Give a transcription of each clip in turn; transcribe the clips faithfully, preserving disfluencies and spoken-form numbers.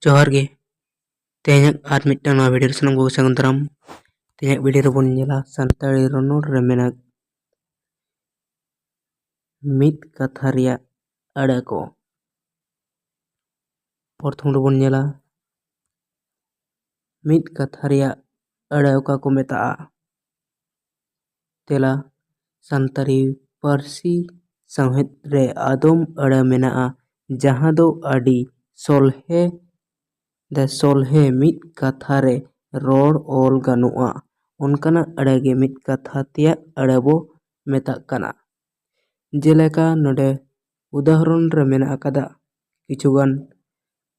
ᱡᱚᱦᱟᱨ ᱜᱮ᱾ ᱛᱮᱦᱮᱧᱟᱜ ᱟᱨ ᱢᱤᱫᱴᱟᱝ ᱱᱟᱣᱟ ᱵᱷᱤᱰᱤᱭᱳ ᱨᱮ ᱥᱟᱱᱟᱢ ᱠᱚᱜᱮ ᱥᱟᱹᱜᱩᱱ ᱫᱟᱨᱟᱢ᱾ ᱛᱮᱦᱮᱧᱟᱜ ᱵᱷᱤᱰᱤᱭᱳ ᱨᱮᱵᱚᱱ ᱧᱮᱞᱟ ᱥᱟᱱᱛᱟᱲᱤ ᱨᱚᱱᱚᱲ ᱨᱮ ᱢᱮᱱᱟᱜ ᱢᱤᱫ ᱠᱟᱛᱷᱟ ᱨᱮᱭᱟᱜ ᱟᱹᱲᱟᱹ ᱠᱚ᱾ ᱯᱨᱚᱛᱷᱚᱢ ᱨᱮᱵᱚᱱ ᱧᱮᱞᱟ ᱢᱤᱫ ᱠᱟᱛᱷᱟ ᱨᱮᱭᱟᱜ ᱟᱹᱲᱟᱹ ᱚᱠᱟ ᱠᱚ ᱢᱮᱛᱟᱜᱼᱟ? ᱛᱮᱞᱟ, ᱥᱟᱱᱛᱟᱲᱤ ᱯᱟᱹᱨᱥᱤ ᱥᱟᱶᱦᱮᱫ ᱨᱮ ᱟᱫᱚᱢ ᱟᱹᱲᱟᱹ ᱢᱮᱱᱟᱜᱼᱟ, ᱡᱟᱦᱟᱸ ᱫᱚ ᱟᱹᱰᱤ ᱥᱚᱞᱦᱮ, ᱫᱟ ᱥᱚᱞᱦᱮ ᱢᱤᱫ ᱠᱟᱛᱷᱟ ᱨᱮ ᱨᱚᱲ ᱚᱞ ᱜᱟᱱᱚᱜᱼᱟ᱾ ᱚᱱᱠᱟᱱᱟᱜ ᱟᱹᱲᱟᱹ ᱜᱮ ᱢᱤᱫ ᱠᱟᱛᱷᱟ ᱛᱮᱭᱟᱜ ᱟᱹᱲᱟᱹ ᱵᱚ ᱢᱮᱛᱟᱜ ᱠᱟᱱᱟ᱾ ᱡᱮᱞᱮᱠᱟ ᱱᱚᱰᱮ ᱩᱫᱟᱦᱚᱨᱚᱱ ᱨᱮ ᱢᱮᱱᱟᱜ ᱟᱠᱟᱫᱟ ᱠᱤᱪᱷᱩᱜᱟᱱ,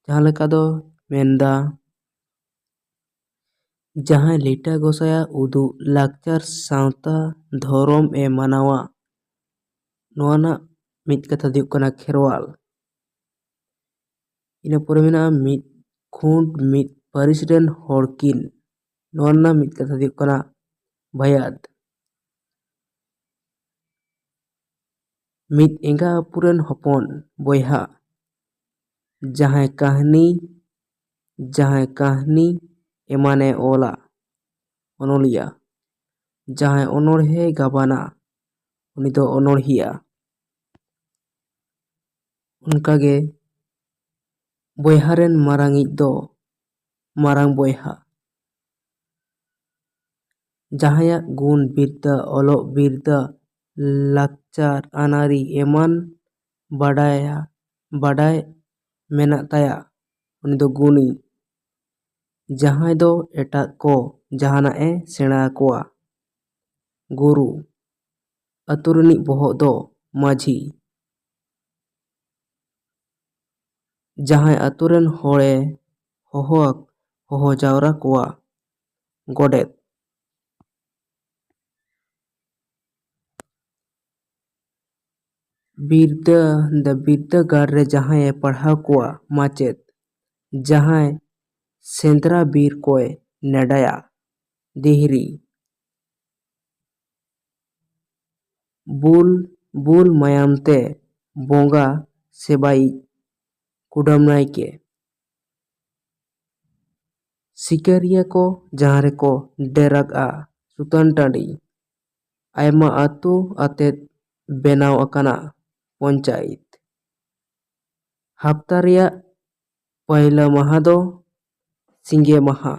ᱡᱟᱦᱟᱸ ᱞᱮᱠᱟ ᱫᱚ ᱢᱮᱱᱫᱟ, ᱡᱟᱦᱟᱸᱭ ᱞᱤᱴᱟᱹ ᱜᱚᱸᱥᱟᱭᱟᱜ ᱩᱫᱩᱜ ᱞᱟᱠᱪᱟᱨ, ᱥᱟᱶᱛᱟ, ᱫᱷᱚᱨᱚᱢ ᱮ ᱢᱟᱱᱟᱣᱟ, ᱱᱚᱣᱟ ᱨᱮᱱᱟᱜ ᱢᱤᱫ ᱠᱟᱛᱷᱟ ᱫᱚ ᱦᱩᱭᱩᱜ ᱠᱟᱱᱟ ᱠᱷᱮᱨᱣᱟᱞ᱾ ᱤᱱᱟᱹ ᱯᱚᱨᱮ ᱢᱮᱱᱟᱜᱼᱟ ᱢᱤᱫ ᱠᱷᱩᱸᱴ ᱢᱤᱫ ᱯᱟᱹᱨᱤᱥ ᱨᱮᱱ ᱦᱚᱲ ᱠᱤᱱ, ᱱᱚᱣᱟ ᱨᱮᱱᱟᱜ ᱢᱤᱫ ᱠᱟᱛᱷᱟ ᱫᱚ ᱦᱩᱭᱩᱜ ᱠᱟᱱᱟ ᱵᱷᱟᱭᱟᱫ᱾ ᱢᱤᱫ ᱮᱸᱜᱟ ᱟᱹᱯᱩ ᱨᱮᱱ ᱦᱚᱯᱚᱱ ᱵᱚᱭᱦᱟ, ᱡᱟᱦᱟᱸᱭ ᱠᱟᱹᱦᱱᱤ, ᱡᱟᱦᱟᱸᱭ ᱠᱟᱹᱦᱱᱤ ᱮᱢᱟᱱᱮ ᱚᱞᱟ, ᱚᱱᱚᱞᱤᱭᱟ, ᱡᱟᱦᱟᱸᱭ ᱚᱱᱚᱬᱦᱮ ᱜᱟᱵᱟᱱᱟ, ᱩᱱᱤ ᱫᱚ ᱚᱱᱚᱬᱦᱤᱭᱟ᱾ ᱚᱱᱠᱟᱜᱮ ᱵᱚᱭᱦᱟ ᱨᱮᱱ ᱢᱟᱨᱟᱝᱤᱡ ᱫᱚ ᱢᱟᱨᱟᱝ ᱵᱚᱭᱦᱟ᱾ ᱡᱟᱦᱟᱸᱭᱟᱜ ᱜᱩᱱ ᱵᱤᱨᱫᱟᱹ, ᱚᱞᱚᱜ ᱵᱤᱨᱫᱟᱹ, ᱞᱟᱠᱪᱟᱨ, ᱟᱹᱱᱟᱹᱨᱤ ᱮᱢᱟᱱ ᱵᱟᱰᱟᱭᱟ, ᱵᱟᱰᱟᱭ ᱢᱮᱱᱟᱜ ᱛᱟᱭᱟ, ᱩᱱᱤ ᱫᱚ ᱜᱩᱱᱤ᱾ ᱡᱟᱦᱟᱸᱭ ᱫᱚ ᱮᱴᱟᱜ ᱠᱚ ᱡᱟᱦᱟᱱᱟᱜ ᱮ ᱥᱮᱬᱟ ᱟᱠᱚᱣᱟ, ᱜᱩᱨᱩ᱾ ᱟᱹᱛᱩ ᱨᱤᱱᱤᱡ ᱵᱚᱦᱚᱜ ᱫᱚ ᱢᱟᱹᱡᱷᱤ᱾ ᱡᱟᱦᱟᱸᱭ ᱟᱹᱛᱩ ᱨᱮᱱ ᱦᱚᱲᱮ ᱦᱚᱦᱚ, ᱦᱚᱦᱚ ᱡᱟᱣᱨᱟ ᱠᱚᱣᱟ, ᱜᱚᱰᱮᱛ᱾ ᱵᱤᱨᱫᱟᱹ, ᱫᱟ ᱵᱤᱨᱫᱟᱹᱜᱟᱲ ᱨᱮ ᱡᱟᱦᱟᱸᱭᱮ ᱯᱟᱲᱦᱟᱣ ᱠᱚᱣᱟ, ᱢᱟᱪᱮᱫ᱾ ᱡᱟᱦᱟᱸᱭ ᱥᱮᱸᱫᱽᱨᱟ ᱵᱤᱨ ᱠᱚᱭ ᱱᱮᱰᱟᱭᱟ, ᱫᱤᱦᱨᱤ᱾ ᱵᱩᱞ, ᱵᱩᱞ ᱢᱟᱭᱟᱢ ᱛᱮ ᱵᱚᱸᱜᱟ ᱥᱮᱵᱟᱭᱤᱡ, ᱠᱩᱰᱟᱹᱢ ᱱᱟᱭᱠᱮ᱾ ᱥᱤᱠᱟᱹᱨᱤᱭᱟᱹ ᱠᱚ ᱡᱟᱦᱟᱸ ᱨᱮᱠᱚ ᱰᱮᱨᱟᱜᱼᱟ, ᱥᱩᱛᱟᱹᱱ ᱴᱟᱺᱰᱤ᱾ ᱟᱭᱢᱟ ᱟᱹᱛᱩ ᱟᱛᱮᱫ ᱵᱮᱱᱟᱣ ᱟᱠᱟᱱᱟ ᱯᱚᱧᱪᱟᱭᱮᱛ᱾ ᱦᱟᱯᱛᱟ ᱨᱮᱭᱟᱜ ᱯᱟᱹᱭᱞᱟᱹ ᱢᱟᱦᱟ ᱫᱚ ᱥᱤᱸᱜᱮ ᱢᱟᱦᱟ᱾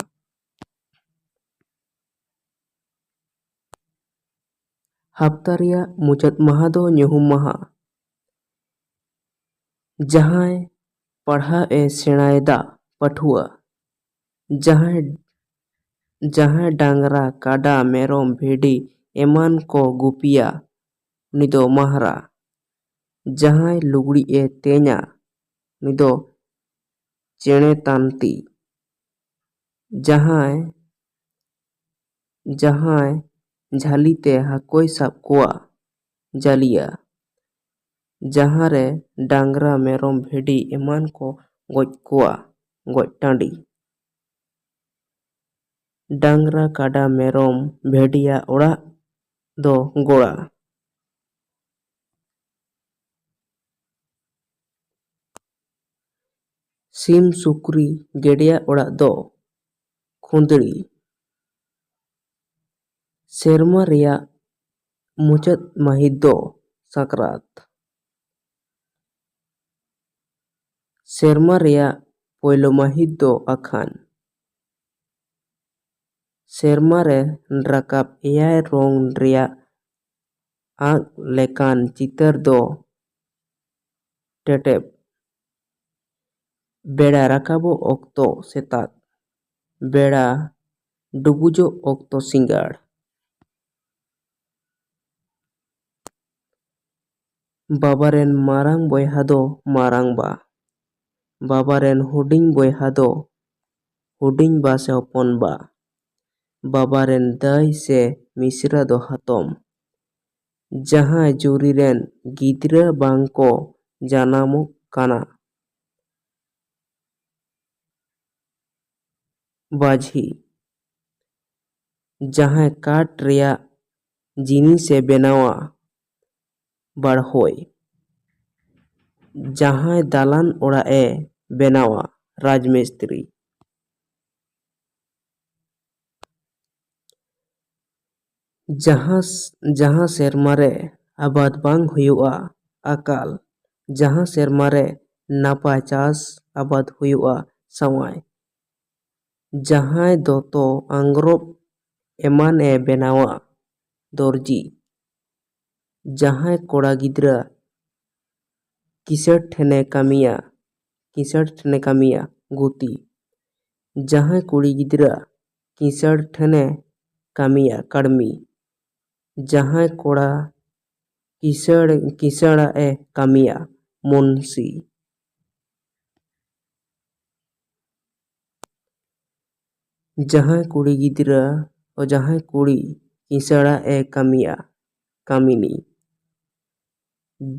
ᱦᱟᱯᱛᱟ ᱨᱮᱭᱟᱜ ᱢᱩᱪᱟᱹᱫ ᱢᱟᱦᱟ ᱫᱚ ᱧᱩᱦᱩᱢ ᱢᱟᱦᱟ᱾ ᱡᱟᱦᱟᱸᱭ ᱯᱟᱲᱦᱟᱜ ᱮ ᱥᱮᱬᱟᱭᱮᱫᱟ, ᱯᱟᱹᱴᱷᱩᱣᱟᱹ, ᱡᱟᱦᱟᱸᱭ, ᱡᱟᱦᱟᱸᱭ ᱰᱟᱝᱨᱟ, ᱠᱟᱰᱟ, ᱢᱮᱨᱚᱢ, ᱵᱷᱤᱰᱤ ᱮᱢᱟᱱ ᱠᱚ ᱜᱩᱯᱤᱭᱟ, ᱩᱱᱤ ᱫᱚ ᱢᱟᱦᱨᱟ᱾ ᱡᱟᱦᱟᱸᱭ ᱞᱩᱜᱽᱲᱤᱡ ᱮ ᱛᱮᱧᱟ, ᱩᱱᱤ ᱫᱚ ᱪᱮᱬᱮ ᱛᱟᱱᱛᱤ᱾ ᱡᱟᱦᱟᱸᱭ, ᱡᱟᱦᱟᱸᱭ ᱡᱷᱟᱹᱞᱤ ᱛᱮ ᱦᱟᱹᱠᱩᱭ ᱥᱟᱵ ᱠᱚᱣᱟ, ᱡᱟᱹᱞᱤᱭᱟ᱾ ᱡᱟᱦᱟᱸ ᱨᱮ ᱰᱟᱝᱨᱟ, ᱢᱮᱨᱚᱢ, ᱵᱷᱤᱰᱤ ᱮᱢᱟᱱ ᱠᱚ ᱜᱚᱡ ᱠᱚᱣᱟ, ᱜᱚᱡ ᱴᱟᱺᱰᱤ᱾ ᱰᱟᱝᱨᱟ, ᱠᱟᱰᱟ, ᱢᱮᱨᱚᱢ, ᱵᱷᱤᱰᱤᱭᱟᱜ ᱚᱲᱟᱜ ᱫᱚ ᱜᱚᱲᱟ᱾ ᱥᱤᱢ, ᱥᱩᱠᱨᱤ, ᱜᱮᱰᱮᱭᱟᱜ ᱚᱲᱟᱜ ᱫᱚ ᱠᱷᱩᱸᱫᱽᱲᱤ᱾ ᱥᱮᱨᱢᱟ ᱨᱮᱭᱟᱜ ᱢᱩᱪᱟᱹᱫ ᱢᱟᱹᱦᱤᱛ ᱫᱚ ᱥᱟᱠᱨᱟᱛ᱾ ᱥᱮᱨᱢᱟ ᱨᱮᱭᱟᱜ ᱯᱳᱭᱞᱳ ᱢᱟᱹᱦᱤᱛ ᱫᱚ ᱟᱠᱷᱟᱱ᱾ ᱥᱮᱨᱢᱟ ᱨᱮ ᱨᱟᱠᱟᱵ ᱮᱭᱟᱭ ᱨᱚᱝ ᱨᱮᱭᱟᱜ ᱟᱸᱠ ᱞᱮᱠᱟᱱ ᱪᱤᱛᱟᱹᱨ ᱫᱚ ᱴᱮᱴᱮᱵ᱾ ᱵᱮᱲᱟ ᱨᱟᱠᱟᱵᱚᱜ ᱚᱠᱛᱚ ᱥᱮᱛᱟᱜ, ᱵᱮᱲᱟ ᱰᱩᱵᱩᱡᱚᱜ ᱚᱠᱛᱚ ᱥᱤᱸᱜᱟᱲ᱾ ᱵᱟᱵᱟ ᱨᱮᱱ ᱢᱟᱨᱟᱝ ᱵᱚᱭᱦᱟ ᱫᱚ ᱢᱟᱨᱟᱝ ᱵᱟ, ᱵᱟᱵᱟ ᱨᱮᱱ ᱦᱩᱰᱤᱧ ᱵᱚᱭᱦᱟ ᱫᱚ ᱦᱩᱰᱤᱧ ᱵᱟ ᱥᱮ ᱦᱚᱯᱚᱱ ᱵᱟ, ᱵᱟᱵᱟ ᱨᱮᱱ ᱫᱟᱹᱭ ᱥᱮ ᱢᱤᱥᱨᱟ ᱫᱚ ᱦᱟᱛᱚᱢ᱾ ᱡᱟᱦᱟᱸᱭ ᱡᱩᱨᱤ ᱨᱮᱱ ᱜᱤᱫᱽᱨᱟᱹ ᱵᱟᱝ ᱠᱚ ᱡᱟᱱᱟᱢᱚᱜ ᱠᱟᱱᱟ, ᱵᱟᱹᱡᱷᱤ᱾ ᱡᱟᱦᱟᱸᱭ ᱠᱟᱴ ᱨᱮᱭᱟᱜ ᱡᱤᱱᱤᱥ ᱮ ᱵᱮᱱᱟᱣᱟ, ᱵᱟᱲᱦᱚᱭ᱾ ᱡᱟᱦᱟᱸᱭ ᱫᱟᱞᱟᱱ ᱚᱲᱟᱜ ᱮ ᱵᱮᱱᱟᱣᱟ, ᱨᱟᱡᱽᱢᱤᱥᱛᱨᱤ᱾ ᱡᱟᱦᱟᱸ ᱡᱟᱦᱟᱸ ᱥᱮᱨᱢᱟ ᱨᱮ ᱟᱵᱟᱫ ᱵᱟᱝ ᱦᱩᱭᱩᱜᱼᱟ, ᱟᱠᱟᱞ᱾ ᱡᱟᱦᱟᱸ ᱥᱮᱨᱢᱟ ᱨᱮ ᱱᱟᱯᱟᱭ ᱪᱟᱥ ᱟᱵᱟᱫ ᱦᱩᱭᱩᱜᱼᱟ, ᱥᱟᱶᱟᱭ᱾ ᱡᱟᱦᱟᱸᱭ ᱫᱚᱛᱚ, ᱟᱝᱜᱽᱨᱚᱵ ᱮᱢᱟᱱ ᱮ ᱵᱮᱱᱟᱣᱟ, ᱫᱚᱨᱡᱤ᱾ ᱡᱟᱦᱟᱸᱭ ᱠᱚᱲᱟ ᱜᱤᱫᱽᱨᱟᱹ ᱠᱤᱥᱟᱹᱬ ᱴᱷᱮᱱᱮ ᱠᱟᱹᱢᱤᱭᱟ, ᱠᱤᱥᱟᱹᱬ ᱴᱷᱮᱱᱮ ᱠᱟᱹᱢᱤᱭᱟ, ᱜᱩᱛᱤ᱾ ᱡᱟᱦᱟᱸᱭ ᱠᱩᱲᱤ ᱜᱤᱫᱽᱨᱟᱹ ᱠᱤᱥᱟᱹᱬ ᱴᱷᱮᱱᱮ ᱠᱟᱹᱢᱤᱭᱟ, ᱠᱟᱹᱲᱢᱤ᱾ ᱡᱟᱦᱟᱸᱭ ᱠᱚᱲᱟ ᱠᱤᱥᱟᱹᱬ ᱠᱤᱥᱟᱹᱬᱟᱜ ᱮ ᱠᱟᱹᱢᱤᱭᱟ, ᱢᱩᱱᱥᱤ᱾ ᱡᱟᱦᱟᱸᱭ ᱠᱩᱲᱤ ᱜᱤᱫᱽᱨᱟᱹ ᱡᱟᱦᱟᱸᱭ ᱠᱩᱲᱤ ᱠᱤᱥᱟᱹᱬᱟᱜ ᱮ ᱠᱟᱹᱢᱤᱭᱟ, ᱠᱟᱹᱢᱤᱱᱤ᱾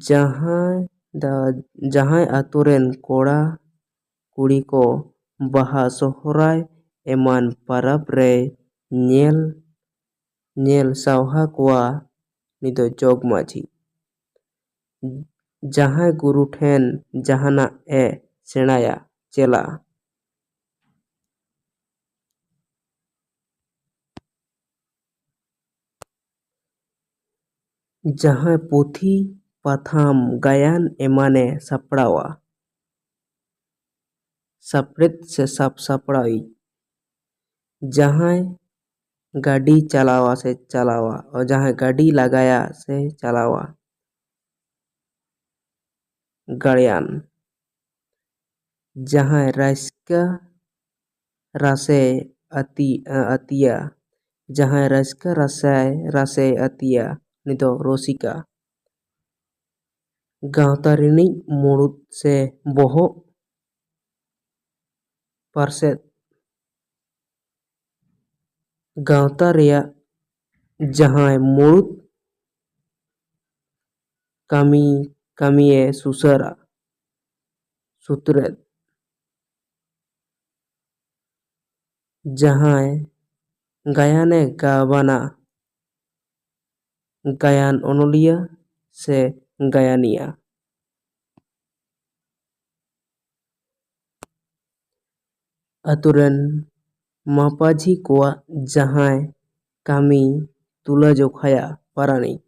ᱡᱟᱦᱟᱸᱭ ᱫᱟ ᱡᱟᱦᱟᱸᱭ ᱟᱛᱳ ᱨᱮᱱ ᱠᱚᱲᱟ ᱠᱩᱲᱤ ᱠᱚ ᱵᱟᱦᱟ, ᱥᱚᱦᱨᱟᱭ ᱮᱢᱟᱱ ᱯᱟᱨᱟᱵᱽ ᱨᱮ ᱧᱮᱞ ᱧᱮᱞ ᱥᱟᱣᱦᱟ ᱠᱚᱣᱟ, ᱩᱱᱤ ᱫᱚ ᱡᱚᱜᱽ ᱢᱟᱹᱡᱷᱤ᱾ ᱡᱟᱦᱟᱸᱭ ᱜᱩᱨᱩ ᱴᱷᱮᱱ ᱡᱟᱦᱟᱱᱟᱜ ᱮ ᱥᱮᱬᱟᱭᱟ, ᱪᱮᱞᱟ᱾ ᱡᱟᱦᱟᱸᱭ ᱯᱩᱛᱷᱤ, ᱯᱟᱛᱷᱟᱢ, ᱜᱟᱭᱟᱱ ᱮᱢᱟᱱᱮ ᱥᱟᱯᱲᱟᱣᱟ, ᱥᱟᱯᱲᱮᱫ ᱥᱮ ᱥᱟᱵ ᱥᱟᱯᱲᱟᱣᱤᱡ᱾ ᱡᱟᱦᱟᱸᱭ ᱜᱟᱹᱰᱤ ᱪᱟᱞᱟᱣᱟ ᱥᱮ ᱪᱟᱞᱟᱣᱟ, ᱡᱟᱦᱟᱸᱭ ᱜᱟᱹᱰᱤ ᱞᱟᱜᱟᱭᱟ ᱥᱮ ᱪᱟᱞᱟᱣᱟ, ᱜᱟᱲᱭᱟᱱ᱾ ᱡᱟᱦᱟᱸᱭ ᱨᱟᱹᱥᱠᱟᱹ ᱨᱟᱥᱮ ᱟᱹᱛᱤ-, ᱟᱹᱛᱤᱭᱟ, ᱡᱟᱦᱟᱸᱭ ᱨᱟᱹᱥᱠᱟᱹ ᱨᱟᱥᱟᱭ, ᱨᱟᱥᱮ ᱟᱹᱛᱤᱭᱟ, ᱩᱱᱤ ᱫᱚ ᱨᱩᱥᱤᱠᱟ᱾ ᱜᱟᱶᱛᱟ ᱨᱤᱱᱤᱡ ᱢᱩᱲᱩᱫ ᱥᱮ ᱵᱚᱦᱚᱜ ᱯᱟᱨᱥᱮᱫ᱾ ᱜᱟᱶᱛᱟ ᱨᱮᱭᱟᱜ ᱡᱟᱦᱟᱸᱭ ᱢᱩᱲᱩᱫ ᱠᱟᱹᱢᱤ, ᱠᱟᱹᱢᱤᱭᱮ ᱥᱩᱥᱟᱹᱨᱟ, ᱥᱩᱛᱨᱮᱫ᱾ ᱡᱟᱦᱟᱸᱭ ᱜᱟᱭᱟᱱᱮ ᱜᱟᱵᱟᱱᱟ, ᱜᱟᱭᱟᱱ ᱚᱱᱚᱞᱤᱭᱟᱹ ᱥᱮ ᱜᱟᱭᱟᱱᱤᱭᱟ᱾ ᱟᱛᱳ ᱨᱮᱱ ᱢᱟᱯᱟᱡᱷᱤ ᱠᱚᱣᱟᱜ ᱡᱟᱦᱟᱸᱭ ᱠᱟᱹᱢᱤ, ᱛᱩᱞᱟᱹᱡᱚᱠᱷᱟᱭᱟ ᱯᱟᱨᱟᱱᱤᱠ᱾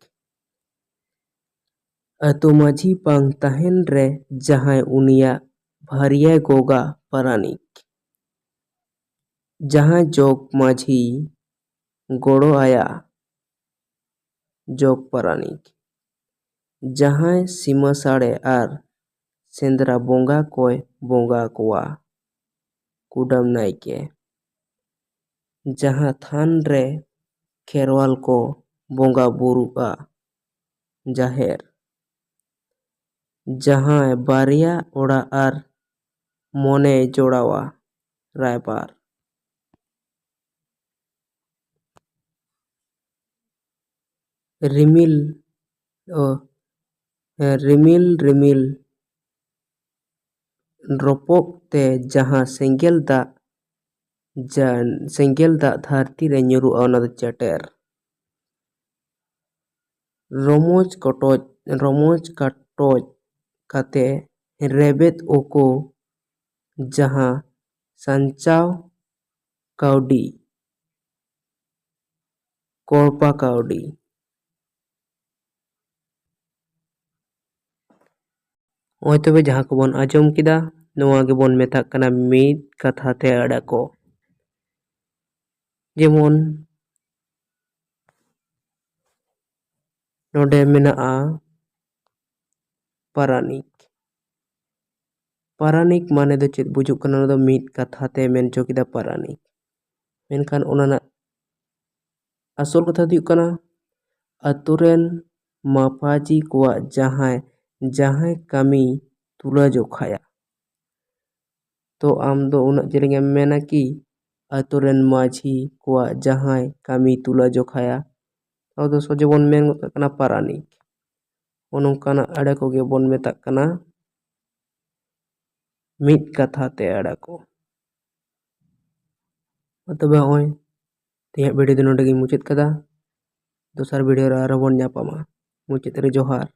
ᱟᱹᱛᱩ ᱢᱟᱹᱡᱷᱤ ᱵᱟᱝ ᱛᱟᱦᱮᱱ ᱨᱮ ᱡᱟᱦᱟᱸᱭ ᱩᱱᱤᱭᱟᱜ ᱵᱷᱟᱹᱨᱭᱟᱹ ᱜᱚᱜᱟ ᱯᱟᱨᱟᱱᱤᱠ᱾ ᱡᱟᱦᱟᱸᱭ ᱡᱚᱜᱽ ᱢᱟᱹᱡᱷᱤ ᱜᱚᱲᱚ ᱟᱭᱟ ᱡᱚᱜᱽ ᱯᱟᱨᱟᱱᱤᱠ᱾ ᱡᱟᱦᱟᱸᱭ ᱥᱤᱢᱟᱹ ᱥᱟᱲᱮ ᱟᱨ ᱥᱮᱸᱫᱽᱨᱟ ᱵᱚᱸᱜᱟ ᱠᱚᱭ ᱵᱚᱸᱜᱟ ᱠᱚᱣᱟ ᱠᱩᱰᱟᱹᱢ ᱱᱟᱭᱠᱮ᱾ ᱡᱟᱦᱟᱸ ᱛᱷᱟᱱ ᱨᱮ ᱠᱷᱮᱨᱣᱟᱞ ᱠᱚ ᱵᱚᱸᱜᱟ ᱵᱩᱨᱩᱜᱼᱟ ᱡᱟᱦᱮᱨ᱾ ᱡᱟᱦᱟᱸᱭ ᱵᱟᱨᱭᱟ ᱚᱲᱟᱜ ᱟᱨ ᱢᱚᱱᱮ ᱡᱚᱲᱟᱣᱟ ᱨᱟᱭᱵᱟᱨ᱾ ᱨᱤᱢᱤᱞ ᱚ, ᱦᱮᱸ, ᱨᱤᱢᱤᱞ ᱨᱤᱢᱤᱞ ᱨᱚᱯᱚᱜ ᱛᱮ ᱡᱟᱦᱟᱸ ᱥᱮᱸᱜᱮᱞ ᱫᱟᱜ ᱡᱟ-, ᱥᱮᱸᱜᱮᱞ ᱫᱟᱜ ᱫᱷᱟᱹᱨᱛᱤ ᱨᱮ ᱧᱩᱨᱩᱜᱼᱟ, ᱚᱱᱟ ᱫᱚ ᱪᱮᱴᱮᱨ᱾ ᱨᱚᱢᱚᱡᱽ ᱠᱚᱴᱚᱡ, ᱨᱚᱢᱚᱡᱽ ᱠᱟᱴᱚᱡ ᱠᱟᱛᱮ ᱨᱮᱵᱮᱫ ᱚᱠᱚ ᱡᱟᱦᱟᱸ ᱥᱟᱧᱪᱟᱣ ᱠᱟᱹᱣᱰᱤ, ᱠᱚᱲᱯᱟ ᱠᱟᱹᱣᱰᱤ᱾ ᱱᱚᱜᱼᱚᱭ ᱛᱚᱵᱮ ᱡᱟᱦᱟᱸ ᱠᱚᱵᱚᱱ ᱟᱸᱡᱚᱢ ᱠᱮᱫᱟ, ᱱᱚᱣᱟ ᱜᱮᱵᱚᱱ ᱢᱮᱛᱟᱜ ᱠᱟᱱᱟ ᱢᱤᱫ ᱠᱟᱛᱷᱟ ᱛᱮ ᱟᱹᱲᱟᱹ ᱠᱚ᱾ ᱡᱮᱢᱚᱱ ᱱᱚᱰᱮ ᱢᱮᱱᱟᱜᱼᱟ ᱯᱟᱨᱟᱱᱤᱠ᱾ ᱯᱟᱨᱟᱱᱤᱠ ᱢᱟᱱᱮ ᱫᱚ ᱪᱮᱫ ᱵᱩᱡᱩᱜ ᱠᱟᱱᱟ? ᱚᱱᱟ ᱫᱚ ᱢᱤᱫ ᱠᱟᱛᱷᱟ ᱛᱮ ᱢᱮᱱ ᱦᱚᱪᱚ ᱠᱮᱫᱟ ᱯᱟᱨᱟᱱᱤᱠ᱾ ᱢᱮᱱᱠᱷᱟᱱ ᱚᱱᱟ ᱨᱮᱱᱟᱜ ᱟᱥᱚᱞ ᱠᱟᱛᱷᱟ ᱫᱚ ᱦᱩᱭᱩᱜ ᱠᱟᱱᱟ ᱟᱛᱳ ᱨᱮᱱ ᱢᱟᱯᱟᱡᱤ ᱠᱚᱣᱟᱜ ᱡᱟᱦᱟᱸᱭ, ᱡᱟᱦᱟᱸᱭ ᱠᱟᱹᱢᱤ ᱛᱩᱞᱟᱹ ᱡᱚᱠᱷᱟᱭᱟ᱾ ᱛᱚ ᱟᱢ ᱫᱚ ᱩᱱᱟᱹᱜ ᱡᱮᱞᱮᱧ ᱮᱢ ᱢᱮᱱᱟ ᱠᱤ ᱟᱛᱳ ᱨᱮᱱ ᱢᱟᱹᱡᱷᱤ ᱠᱚᱣᱟᱜ ᱡᱟᱦᱟᱸᱭ ᱠᱟᱹᱢᱤ ᱛᱩᱞᱟᱹ ᱡᱚᱠᱷᱟᱭᱟ? ᱟᱵᱚ ᱫᱚ ᱥᱚᱡᱷᱮ ᱵᱚᱱ ᱢᱮᱱ ᱜᱚᱫ ᱠᱟᱜ ᱠᱟᱱᱟ ᱯᱟᱨᱟᱱᱤᱠ᱾ ᱱᱚᱜᱼᱚ ᱱᱚᱝᱠᱟᱱᱟᱜ ᱟᱹᱲᱟᱹ ᱠᱚᱜᱮ ᱵᱚᱱ ᱢᱮᱛᱟᱜ ᱠᱟᱱᱟ ᱢᱤᱫ ᱠᱟᱛᱷᱟ ᱛᱮ ᱟᱹᱲᱟᱹ ᱠᱚ᱾ ᱢᱟ ᱛᱚᱵᱮ ᱱᱚᱜᱼᱚᱭ ᱛᱮᱦᱮᱧᱟᱜ ᱵᱷᱤᱰᱤᱭᱳ ᱫᱚ ᱱᱚᱰᱮ ᱜᱤᱧ ᱢᱩᱪᱟᱹᱫ ᱠᱟᱫᱟ᱾ ᱫᱚᱥᱟᱨ ᱵᱷᱤᱰᱤᱭᱳ ᱨᱮ ᱟᱨᱦᱚᱸ ᱵᱚᱱ ᱧᱟᱯᱟᱢᱟ᱾ ᱢᱩᱪᱟᱹᱫ ᱨᱮ ᱡᱚᱦᱟᱨ᱾